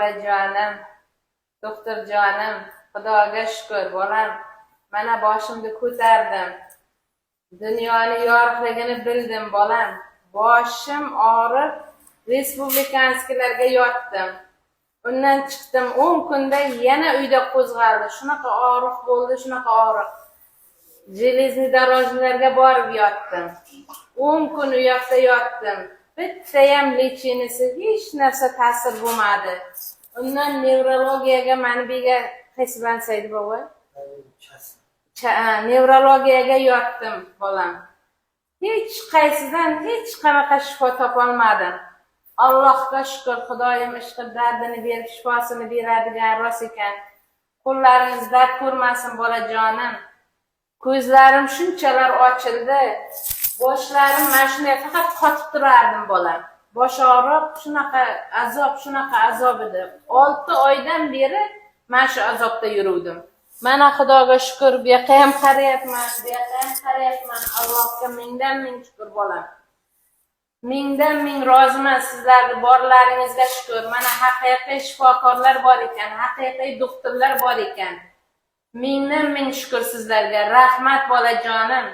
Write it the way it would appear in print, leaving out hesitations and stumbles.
Bolajonim, doktorjonim, Xudoga shukur, bolam. Mana boshimni ko'tardim. Dunyoni yorug'ligini bildim, bolam. Boshim og'rib, республиканский larga yotdim. Undan chiqdim, 10 kunda yana uyda qo'zg'aldi. Shunaqa og'riq bo'ldi, shunaqa og'riq. Железнодорожный larga borib yotdim. 10 kun u yoqda yotdim. Bittayam лечение si, hech narsa ta'sir bo'lmadi. Undan nevrologiyaga mani bega qaysi больница edi, bobo? Nevrologiyaga yotdim, bolam. Hech qaysidan hech qanaqa shifo topolmadim. Allohga shukur, Xudoyim ishqib dardini berib, shifosini beradigan rost ekan. Qo'llaringiz dard ko'rmasin, bolajonim. Ko'zlarim shunchalar ochildi. Boshlarim mana shunday faqat qotib turardim, bolam. Bosh og'riq, shunaqa azob, shunaqa azob edi. 6 oydan beri mana shu azobda yuruvdim. Mana Xudoga shukur, bu yoqqa ham qarayapman, bu yoqqa ham qarayapman. Allohga mingdan ming shukur, bolam. Mingdan ming roziman sizlarni borlaringizga shukur. Mana haqiqiy shifokorlar bor ekan, haqiqiy doktorlar bor ekan. Mingdan ming shukur sizlarga. Rahmat, bolajonim.